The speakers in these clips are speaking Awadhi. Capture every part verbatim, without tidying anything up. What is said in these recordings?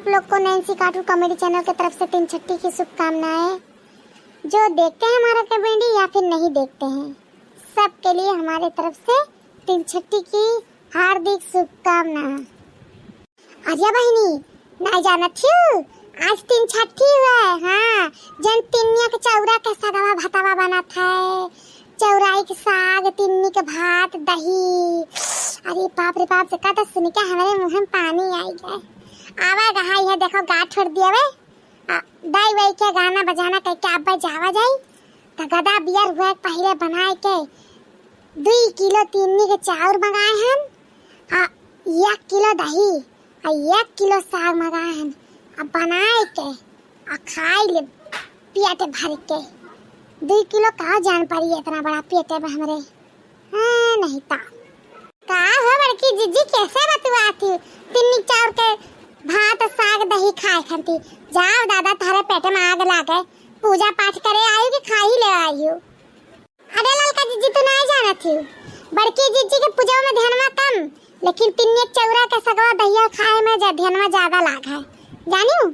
लोग को नैन्सी कार्टून कॉमेडी चैनल की तरफ से तीन छठी की शुभकामनाएं। जो देखते हैं हमारा कॉमेडी या फिर नहीं देखते हैं, सबके लिए हमारे तरफ से तीन छठी की हार्दिक शुभकामना। अरे बहिनी, नाहीं जानत हिउ, आज तीन छठी हुए। हाँ, जन तिन्निया के चौरा के सगवा भतवा बनत है, चौराई के साग, तिन्नी के भात, दही। अरे बाप रे बाप, जेका तो सुन के हमरे मुँह में पानी आई गए। आवा गहाई है, देखो गा छोड़ दिया वे। आ, दाई वाई के गाना बजाना कइके अब्बे जावा जाई, त गदा बियर हुए पहिले बनाए के दुई किलो तिन्नी के चाउर मंगाए हन, आ एक किलो दही, आ एक किलो साग मंगाए हन, आ बनाए के, आ खाई ले पेट भर के। दुई किलो का जान पड़ी इतना बड़ा पेटे में हमरे। हाँ, नहीं ता। का हो बड़की जिज्जी, कैसे बतुआत ही? तिन्नी चाउर के भात, साग, दही खाए खंती। जाओ दादा, थारे पेटे में आग लागे। पूजा पाठ करे आयु कि खाही ले आयु? अरे ललका जिज्जी, तू नाहीं जानत ही। बड़की जिज्जी के पूजा में ध्यानवा कम, लेकिन तिन्नी चौरा के सगवा दहिया खाए में जा-, ध्यानवा ज्यादा लाग है। जानियो?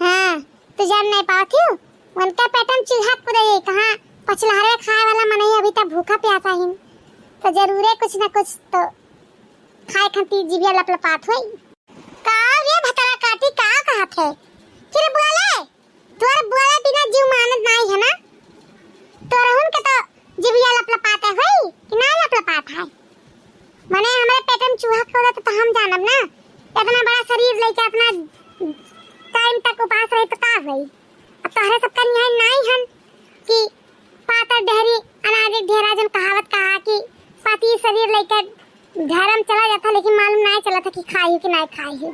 हाँ, तू जान नहीं पावत हिउ, उनका पेटम चूहा कूदे, कहाँ पछलहरे खाए वाला मनई अभी तक भूखा प्यासा हिन, तो जरूरे कुछ न कुछ तो खाए खंती जिबिया लपलपात होई। का रे भतरा काटी, का कहत है? फिर बोले, तोर बोले बिना जीव मानत नाहीं है ना? तोरहुन के तो जिबिया लपलपाते होई कि ना लपलपात है? मने हमरे पेट में चूहा कूदत तो हम जानब ना, इतना बड़ा शरीर लेके इतना टाइम तक उपास रही तो का होई? अब तोहरे सबका निहाय नाहीं हन कि पातर डेहरी अनाज ढेरा जन कहावत कहा कि पति शरीर लेके धर्म चला जाता, लेकिन मालूम नाहीं चलत है कि खाई कि नाहीं खाई।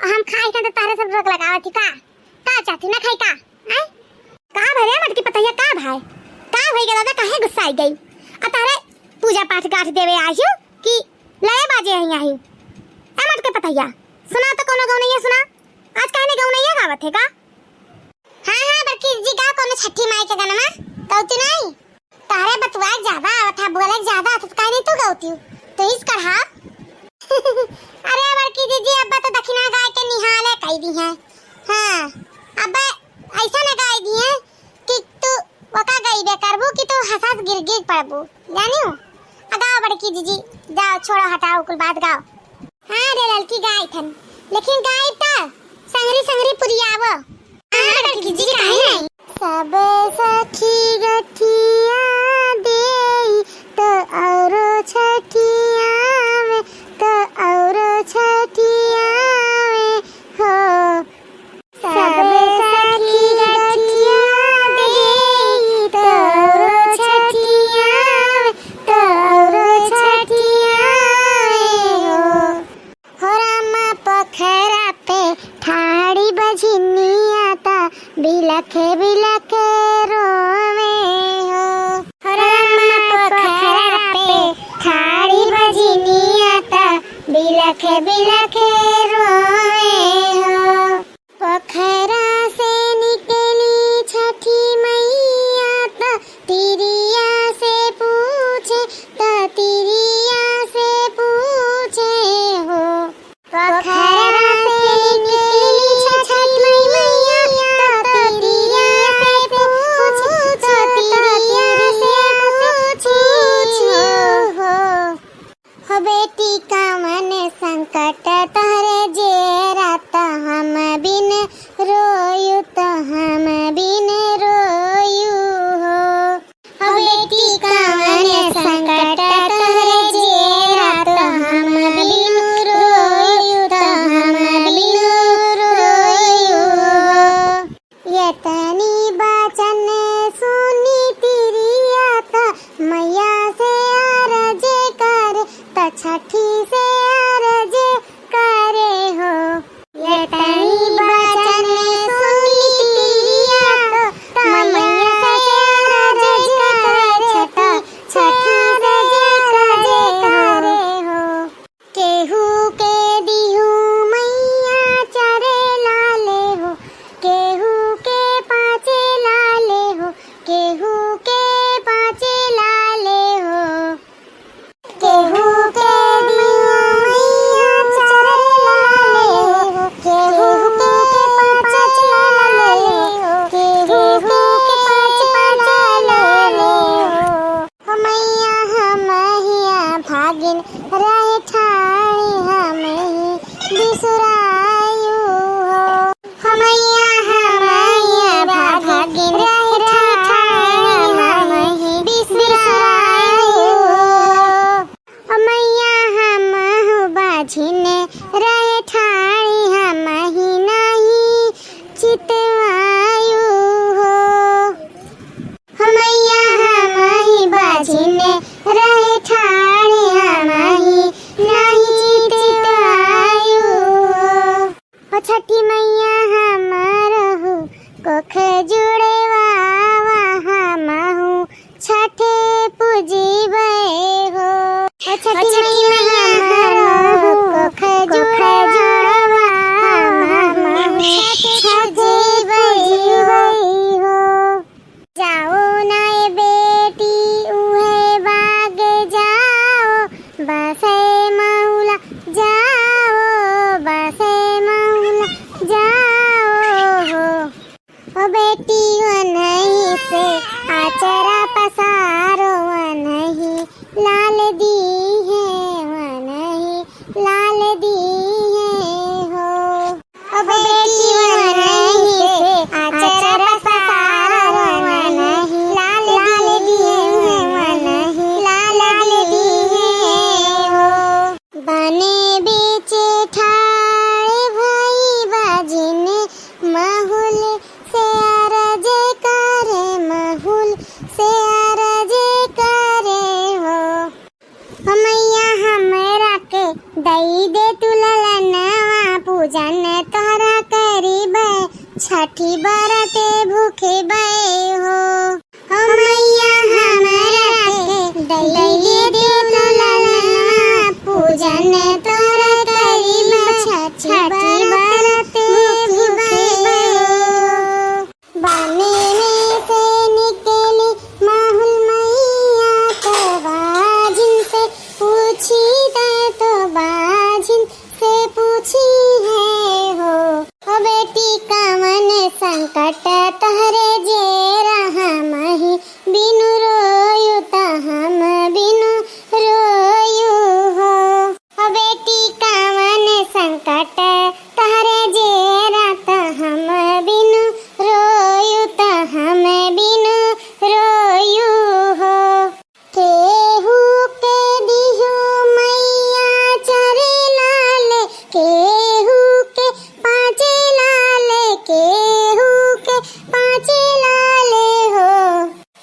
हम खाई ना तो तोहरे सब रोक लगावत ही का? का चाहती ना खाई का? आय? का भरे मटकी पतैया, का भाई? का होई गया दादा, काहे गुस्सा आई गई? आ तारे पूजा पाठ गाठ देवे आयु कि लड़े बाजे आई आयु? ए मटकी पतैया, सुना तो कोनो गौनैया सुना। आज काहे नहीं गौनैया गावत है का? हाँ, हाँ, बड़की जी गाओ, कोनो छठी माई के गनमा गौती नाहीं। तारे बतुआ ज्यादा आवत है, बोले ज्यादा आवत है, तो काहे नहीं तू गौती? तू इस कढ़ा। अरे बड़की दीदी, अब्बा तो दक्षिणा गाय के निहाले कई दी है। हाँ, अब्बा ऐसा न गाय दी है कि तू वका गईबे करबू कि तू हंसास गिर गिर पड़बू, जानियो? आ गाओ बड़की दीदी, जाओ, छोड़ो, हटाओ, कुल बात गाओ। हाँ रे ललकी, गाय थन, लेकिन गाय त संगरी संगरी पुरियावो। हाँ बड़की दीदी, काहे नहीं? सब सखी गठिया देई, त औरो छठिया में, त औरो छठिया में हो। सब सखी गठिया देई, त औरो छठिया में, त औरो छठिया में हो। हो रामा पोखरा पे ठाड़ी बझिनिया ता बिलखे बिलखे रोवे हो। हो रामा पोखरा पे ठाड़ी बिसुरायु हो। हो मैया हमही अभागिन रहे ठाढ़ हमही बिसुरायु हो। हो मैया हमहु बाझिन रहे ठाढ़ हमही नाही चितवायु हो। हो मैया हमही बाझिन रहे ठाढ़ हमही नाही चितवायु हो। ओ छठी मैया हमरहु कोख जुड़वावा हमहु छठे पूजिबे हो। ओ छठी मैया हमरहु कोख जुड़वावा हमहु छठे पूजिबे हो। जाओ ना ए बेटी उहे बाग जाओ, बसे महुला जाओ, बसे महुला जाओ हो। ओ बेटी वनही से आचरा पसारो, वनही लाल दीहे, वनही लाल दीहे हो। ओ बेटी वनही से आचरा पसारो, वनही लाल दीहे, वनही लाल दीहे हो। बने बीचे ठाढ़ भई बाझिन, महुल से अरज करे, महुल से अरज करे हो। हो मैया हमरा के दई दे तू ललनवा, पूजन तोहरा करीबे, छठी बरते भूखबे हो। हो मैया हमरा के दई दे तू ललनवा, पूजन तोहरा करीबे, छठी बरते भूखबे हो। बने में से निकली माहुल मैया, त बाझिन से पूछी, त तो बाझिन से पूछी है हो। ओ बेटी कवन संकट तहरे जेरा, हमही बिनु रोयु त हम बिनु रोयु हो। ओ बेटी कवन संकट तहरे जेरा, त हम बिनु रोयु त हम बिनु रोयु हो। केहू के दिहु मैया चार लाल, केहू के पाँच लाल, केहू के पाँच लाल हो।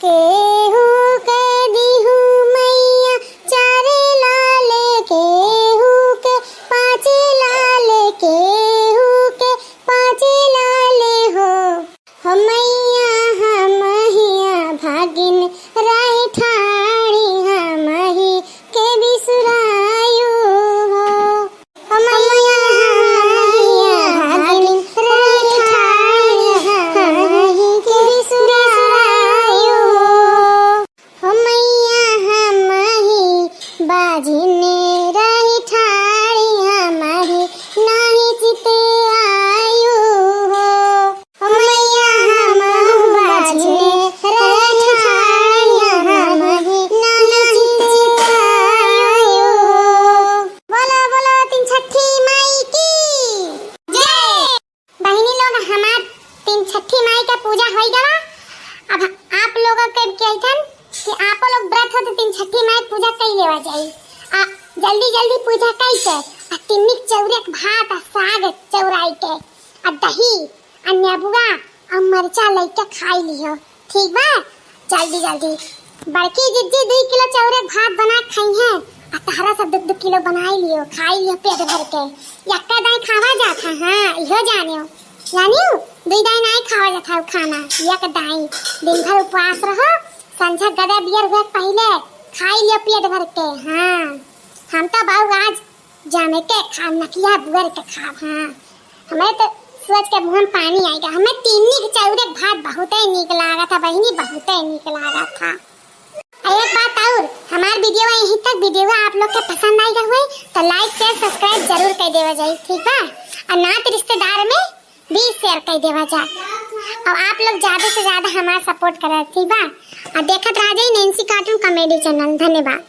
केहू के दिहु मैया चार लाल, केहू के पाँच लाल, केहू के पाँच लाल हो। हो मैया हमही अभागिन रहे ठाढ़ हमही के बिसुरायु हो। हो मैया हमही अभागिन रहे ठाढ़ हमही के बिसुरायु हो। हो मैया हमही बाझिन रहे ठाढ़ हमही नाही चितवायु हो। हो मैया हमहु बाझिन रहे ठाढ़ हमही नाही चितवायु हो। बोलो बोलो तीन छठी माई की जय। बहिनी लोग, हमार तीन छठी माई का पूजा होई गवा। अब आप लोगों के कहतन कि आपो लोग व्रत हो तो तीन छठी माई पूजा कई लेवा जाई। आ जल्दी जल्दी पूजा कई के आ तिन्निक चौरक भात आ साग चौराई के आ दही आ नेबुआ आ मरचा लइके खाई लिहो। ठीक बा, जल्दी जल्दी। बड़की जिज्जी दुई किलो चौरक भात बना के खइहें, आ तहरा सब दु दु किलो बनाई लियो, खाई लियो पेट भर के। यक्का दाई खावा जात है, हाँ, इहो जानियो। जानियो, दुई दाई नाई खावा जात है उ खाना, एक दाई। दिन भर उपवास रहो, संझा गदा बियर हुए के पहिले खाई लियो पेट भर के, हाँ। हम तो बाऊ आज जामे के खाब, नकिया बुअर के खाब, हाँ। हमरे तो सोच के मुँह में पानी आइगा। हमें तिन्निक चौरक भात बहुते नीक लागत है बहिनी, बहुते नीक लागत है। आ एक बात और, हमार video यहीं तक। Video आप लोग के पसंद आइगा हुए तो like, share, subscribe जरूर कर देवा जाई, ठीक बा? और नात रिश्तेदार में भी share कर देवा जा। अब आप लोग ज्यादा से ज्यादा हमार support करा, ठीक बा? और देखत रह जाई Nancy Cartoon Comedy channel। धन्यवाद।